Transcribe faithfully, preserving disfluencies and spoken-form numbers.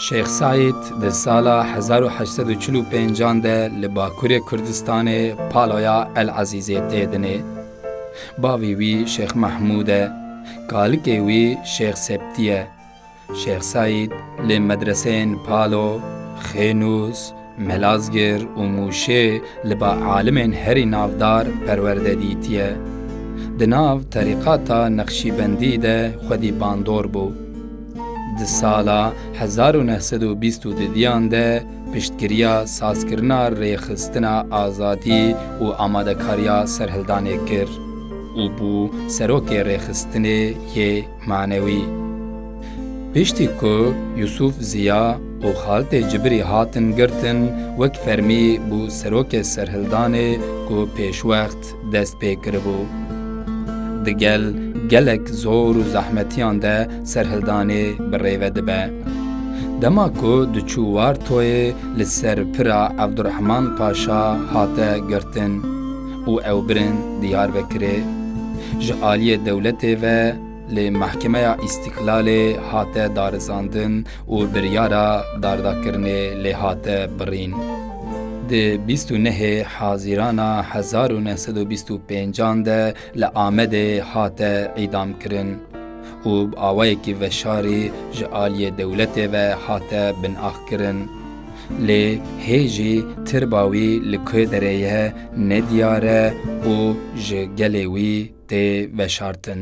Şêx Seîd di sala hezar û heşt sed û çil û pêncan de li Bakurê Kurdistanê Paloya El Ezîzê tê dinê. Bavê wî Şêx Mehmûd e. Kalikê wî Şêx Septî ye. Şêx Seîd li medreseyên Palo, Xênûs, Melazgir û Mûşê li ba alimên herî navdar perwerde dîtiye. Di nav terîqata Neqşîbendî de xwedî bandor bû. Di sala hezar û neh sed û bîst û dudiyan de piştgiriya sazkirina rêxistina azadî û amadekariya serhildanê kir û bû serokê rêxistinê yê manewî. Piştî ku Yusuf Ziya û Xaltê Cibirî hatin girtin, wek fermî bû serokê serhildanê ku pêşwext dest pê kiribû. Digel gelek zor û zehmetiyan de serhildanê bi rê ve dibe. Dema ku diçû Wartoyê, li ser pira Evdurehman Paşa hate girtin û ew birin Diyarbekirê. Ji aliyê dewletê ve li Mehkemeya Îstîklalê hate darizandin û biryara dardakirinê lê hate birîn. Di bîst û nehê Hazîrana hezar û neh sed û bîst û pêncan de li Amedê hate îdamkirin û bi awayekî veşarî ji aliyê dewletê ve hate binaxkirin. Lê hê jî tirba wî li ku derê ye nediyar e û ji gelê wî tê veşartin.